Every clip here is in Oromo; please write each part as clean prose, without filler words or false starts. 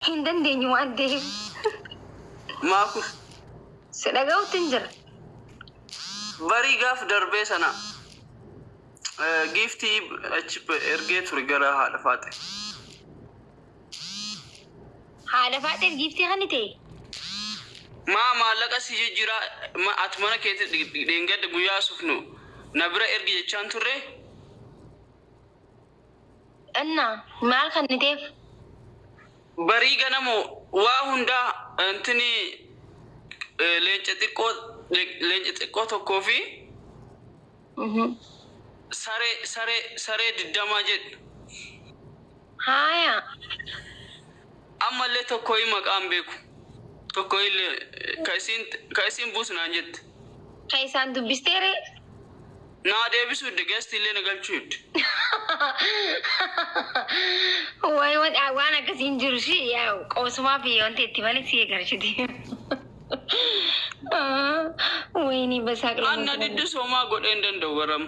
Hin dandeenyu waan ta'eef. Maaku. Si dhaga'utti hin jira. Barii gaaf darbee sana giiftii achi ergee ture gara haadha faaxe. Haadha faaxeef giiftii kan ta'e. Maa maallaqa si jijjiiraa ati mana keetti dheengadda guyyaa sufnu na bira ergi jechaan turre. Innaa maal kan ta'eef? Barii ganamoo waa hundaa intini leenca xiqqoo leenca xiqqoo tokkoo fi saree saree saree 20 jedhu. Haaya. Ammallee tokkoyi maqaan beeku. Tokko illee ka isiin buusu naan jette. Ka isaan dubbisteere? Naa deebisuu didde, guest illee na galchuu didde. Wayi waan akkasii hin jiru shi qoosumaa fi wanti itti malee si eegalchiti. Wayini basaaq. Anna diddu soomaa godhee hin danda'u baram.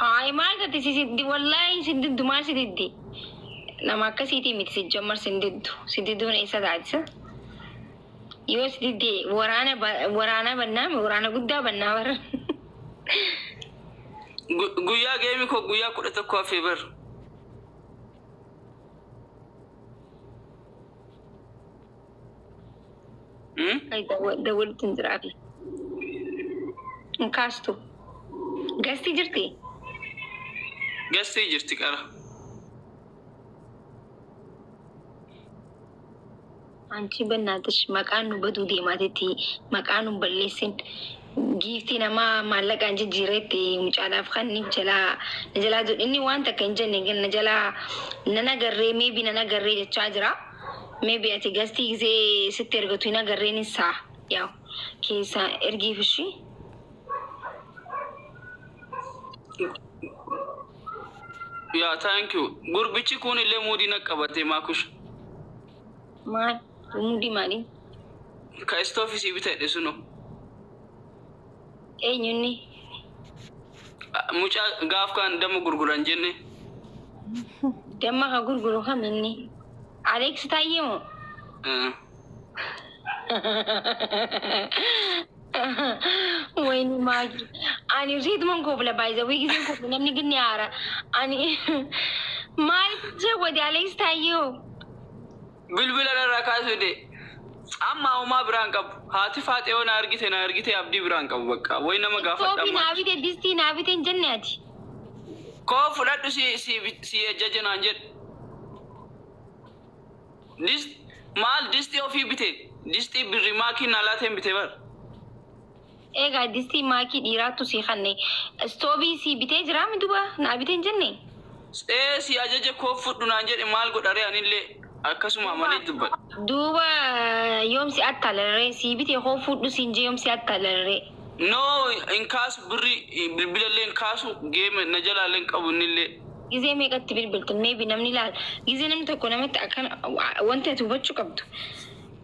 Haay, maal taate? Si siddi, wallaahi si diddu, maal si diddi? Nama akkasiitii miti si jammar si diddu. Si didduun eessa taatisa? Yoo si didde waraana waraana bannaa, waraana guddaa bannaa bara. Guyyaa geemi koo guyyaa 11 hafee bar. Hmm? Dawwalutti hin jiraafi. Hin kaastu. Gastii jirti? Gastii jirti qara. Anchi bannaatish maqaan nu baduu deemaatetti maqaa nu balleessin. Giiftii namaa maallaqaan jijjiireetti mucaadhaaf kanniif jalaa na jalaa jedhu, inni waan takka hin jenne na jalaa nan agarree, maybe nan agarree jechaa jira. Maybe ati gastii gisee sitti ergatu hin agarreen isaa yaa keessa ergiif ishii. Yaa, thank you. Gurbichi kun illee muudii na qabate, maakush. Maal? Muudii maalii? Ka istoofii sii bitadhe suno. Eenyunni? Mucaa gaaf kaan damma gurguran jenne. Damma ka gurguru kam inni? Alex Taayyee moo? Wayni maaki. Ani useetuman koofla, baay'isa wii giseen koofla namni ginni haara. Ani maaliif jawwade Alex Taayyee hoo? Bilbila narraa kaasuu de. Amma homaa biraan qabu. Haati faaxee yoo na argite na argite, abdii biraan qabu bakka. Wayi nama gaafadha Istoobii amma. naa bite, distii naa bite hin jenne ati. Koo fudhadhu, si si si ajaja naan jedhu. Dist maal, distii ofii bite. Distii birri maakii naa laateen bite bar. Egaa distii maakii dhiiraattu sii kanne. Istoobii sii bitee jiraa mi duba naa bite hin jenne? Ee, si ajaja, koo fudhu naan jedhe, maal godhare, anillee akkasuma malee dubbadha. Duuba yoom si attaalarree? Sii bite, koo fudhu siin jee, yoom si attaalarree? No, hin kaasu, birri bilbilallee hin kaasu, geeme na jalaallee hin qabu innillee. Gizee meeqatti bilbiltu? Maybe namni ilaala. Gizee namni tokko namatti akkana, wanti ati hubachuu qabdu.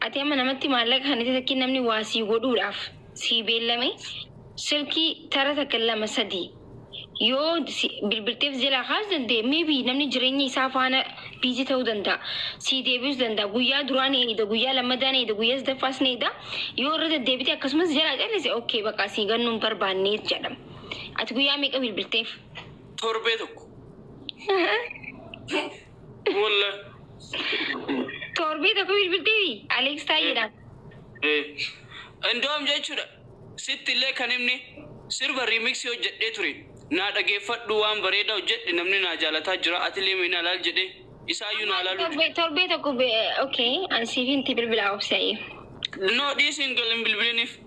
Ati amma namatti maallaqa kan itti takkiin namni waa sii godhuudhaaf sii beellame, silkii tara takka lama sadii yoo bilbilteef jalaa kaasuu danda'e, maybe namni jireenya isaa faana busy ta'uu danda'a. Sii deebisuu danda'a. Guyyaa duraa ni eeyida, guyyaa lammadaa ni eeyida, guyyaa sadaffaas ni eeyida. Yoo irra deddeebite akkasumas jalaa callise, okay, bakka sii gannuu hin barbaanne jedhama. Ati guyyaa meeqa bilbilteef? Torbee tokko. Wallah. Torbee tokko bilbilteefi Alex Taayyeedhaan. Indoom jechuudha. Sitti illee kan himni sirba remixii hojjedhee ture. Naa dhageeffadhu, waan bareedaa hojjedhe, namni naa jaalataa jira, atillee mee naa laal jedhee isaayyuu naa laaluu. Torbee tokko, okay, ani siif hinti bilbilaa obsa'ee. No, dhiisiin galin bilbiliniif.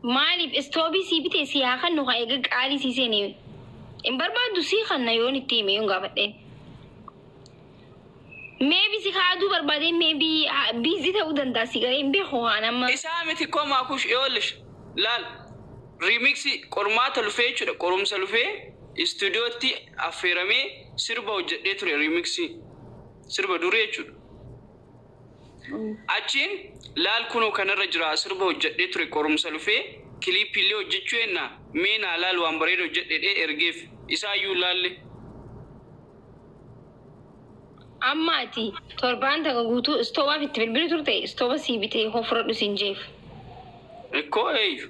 Maaliif? Istoobii sii bitee si haa kannu, haa eega qaalii sii seenee. Hin barbaaddu, sii kanna yoon itti hime, yoon gaafadheen. Maybe si kaaduu barbaadee, maybe busy ta'uu danda'a, si garee hin beeku waan amma. Isaa miti koo, maakush, yoolish laal, remixii qormaata lufee jechuudha, qorumsa lufee istuudiyootti affeeramee sirba hojjedhee ture, remixii sirba durii jechuudha. Achiin laal, kunoo kanarra jira, sirba hojjedhee ture, qorumsa lufee kiliippiillee hojjechuu ennaa, mee naa laal, waan bareeda hojjedhee ergeef, isaayyuu laalle. Amma ati torbaan takka guutuu istoobaaf itti bilbili turte, istooba sii bitee hoo fudhadhu siin jeef. Ikkoo eeyyu.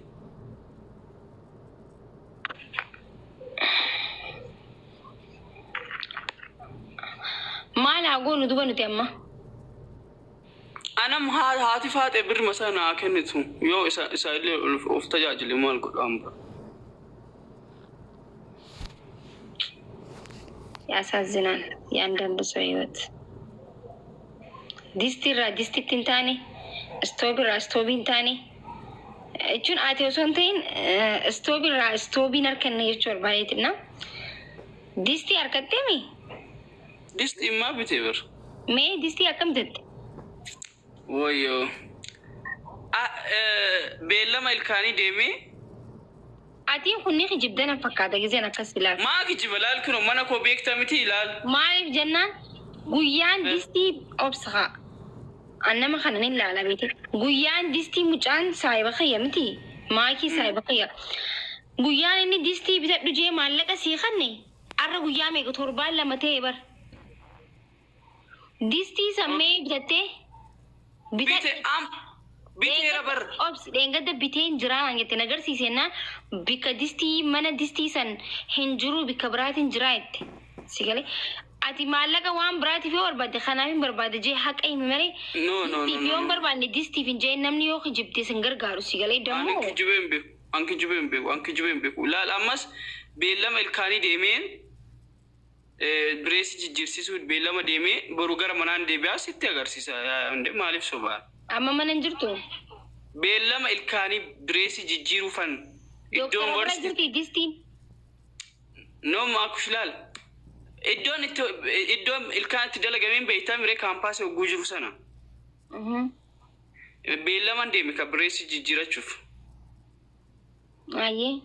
Maal haa goonu duba nuti amma? Anam haati faaxee birma sana naa kennitu yoo isa illee of tajaajile maal godhaan bara. ያሳዝናል። የአንዳንድ ሰው ህይወት distii irraa distiitti hin taane, istoobii irraa istoobii hin taane jechuun ati osoo hin ta'in istoobii irraa istoobiin harkanne jechuu barbaadeetina. Distii harkattee mi? Distii immaa bitee bir. Mee distii akkam jette? Wayyoo. Beellama ilkaanii deemee. Atiin kun ni kijibdana fakkaata giseen akkas ilaal. Maa kijiba laal kunoo mana koo beekta miti ilaal. Maaliif jennaan guyyaan distii obsa an nama kana ni ilaala beete. Guyyaan distii mucaan saayiba kiyya miti, maakii saayiba kiyya. Guyyaan inni distii bitadhu jee maallaqa sii kanne arra guyyaa meeqa, torbaan 2 ta'e bar. Distii sammee bitattee. Bite am biteera bar. Obsi, dheengadda biteen jiraa naan jette nagarsiisennaan bikka distii mana distii san hin jiru, bikka biraatiin jiraa jette. Si galee ati maallaqa waan biraatiif yoo barbaadde kanaaf hin barbaadde jee haqa himi malee No, no, no, distiif no. yoo hin barbaanne distiif hin jee, namni yoo kijibde sin gargaaru, si galee Ani dammoo. kijibee hin beeku. An kijibee hin beeku. An kijibee hin beeku. Laal ammas beellama ilkaanii deemeen bireessi jijjiirsisuu beellama deemee boru gara manaan deebi'aa sitti agarsiisa. Hundee maaliif sobaa? Amma mana hin jirtu. Beellama ilkaanii bireessi jijjiiruufan iddoo Doktara bira yuunivarsiitii. jirti distiin. No, maakush, laal. Iddoon itti iddoon ilkaan itti dalagameen beektaa miree kaampaasii hogguu jiru sana. Beellaman deeme ka bireessi jijjiirachuuf. Ayyee.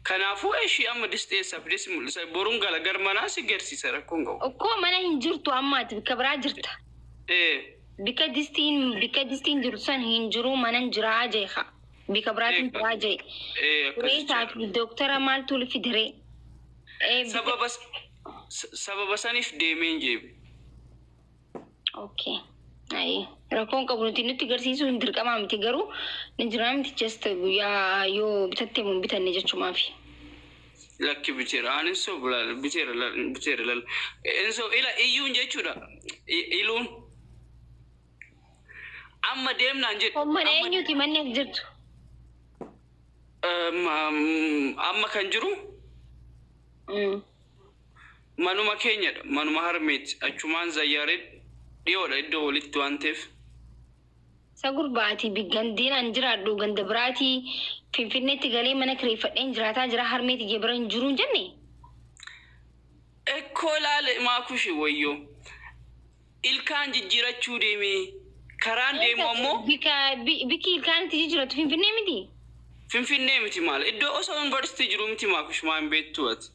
Kanaafuu ishii amma disteessa fidee mul'isa. Boruun gala gar manaa si garsiisa, rakkoon qabu. Okkoo mana hin jirtu, amma ati bikka biraa jirta. Ee. Bikka distiin jiru san hin jiru, mana hin jiraa jeeqa. Bikka biraatiin jiraa jee. Ee, akkas Reesaa jechuudha. fi doktara maaltu fidire? Sababa saniif deemeen jeebe. Okay. Ayi. Rakkoon qabu, nuti nutti agarsiisuu hin dirqamaa miti, garuu ni jiraa miti, just guyyaa yoo bitattee mun bitanne jechumaafi. Lakki, biteera. Ani sobu, laal, biteera, laal, biteera, laal. Enso ila iyyuun jechuudha. Iluun. Amma deemnaan jedhu. Mana eenyuti manni as jirtu? Amma kan jiru manuma keenyadha. Manuma harmeeti. Achumaan zayyaaree dhiyoodha iddoo walitti waan ta'eef. Isa gurbaati gandeen an jiraadhu ganda biraatii Finfinneetti galee mana kireeffadheen jiraataa jira, harmeeti jee bira hin jiru hin jenne? Ekkoo laale maakushi, wayyoo. Ilkaan jijjiirachuu deemee karaan deemu ammoo Bika bikki ilkaan itti jijjiiratu Finfinnee miti? Finfinnee miti, maal, iddoo osoo yuunivarsiitii jiru miti, maakush, maa hin beektu ati.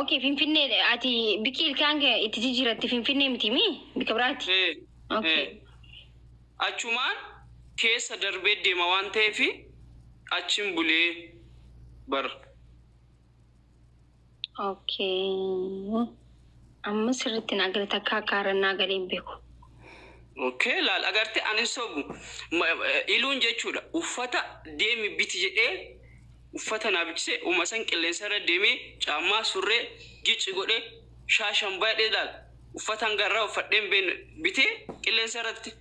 Okay, Finfinnee ati bikki ilkaan kee itti jijjiiratte Finfinnee miti mi? Bikka biraati? Ee, Okay. ee. Achumaan keessa darbee deema waan ta'eef achin bulee bar. Okay. Amma sirriitti naa gale, takka akka haaraan naa galee hin beeku. Okay, laal, agartee, ani sobu. Iluun jechuudha uffata deemi biti jedhee uffata naa bichise, uma san qilleensa irra deemee caammaa surree gici godhee shaashan baay'ee, laal, uffata hangarraa uffadheen beekne bitee qilleensa irratti.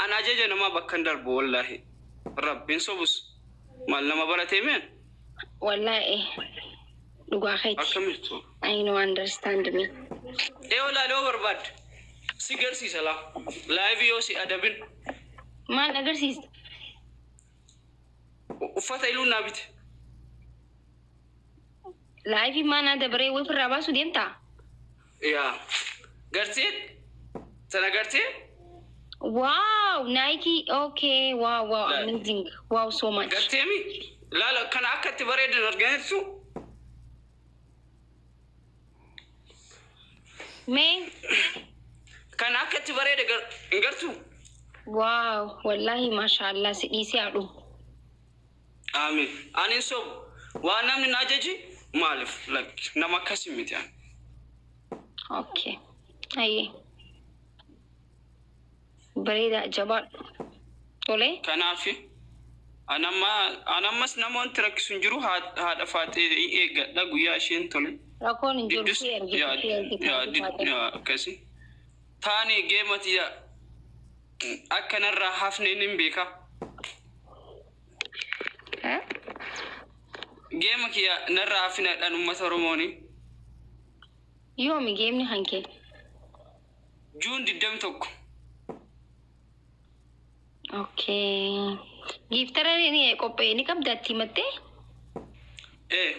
Ana ajaja namaa bakka hin darbu, wallaahi. Rabbiin sobus maal nama baratee meen? Wallaahi dhugaa keeti. Akkamitti? I know, understand me. Ee, laal, yoo barbaadde si garsiisa laa. Live yoo si adabin. Maal agarsiista? Uffata iluun naa bite. Live maanaa dabaree wayii ofirraa baasuu deemtaa? Yaa. Gartee? Sana gartee? Wow, Nike. Okay, wow, amazing. Wow, so much. Garteemi? Laala, kana akka itti bareedan arganitu. Mee? Kana akka itti bareeda hin gartuu? Wow, wallahi mashallah, si dhiisee haadhu. Amiin. Ani hin sobu. Waan namni na ajaji maaliif? Lakki, nama akkasii miti ani. Okay. Ayyee. Bareedaa, jabaadhu. Tolee. Kanaaf anammas nama wanti rakkisu hin jiru, haadha faatee eeggadha guyyaa isheen tole. Rakkoon hin jiru. Diddus Si ergite yaa si ergite yaa haati faatee. Yaa akkasi. Taani geemati yaa akka narraa hafne nin beeka. Eh? Geema kiyya narraa hafinaadhaan uummata Oromooni. Yoomi geemni kan kee? Juun 21. Okay. Giiftara ni qophee ni qabda itti himattee? Ee.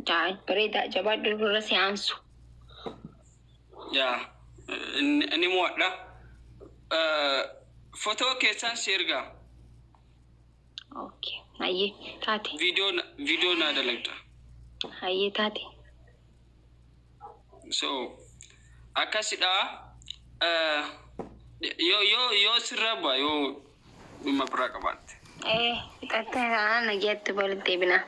Jaay, bareedaa, jabaadhu, dura si aansu. Yaa ni mo'adha. Fotoo keessaan si ergaa. Okay. Hayyee taate. Viidiyoo naa dalagda. Hayyee taate. So akkasidha. Yoo sirra bu'a yoo dhimma biraa qabaatte. Fixattee taanaan nagaatti walitti deebina.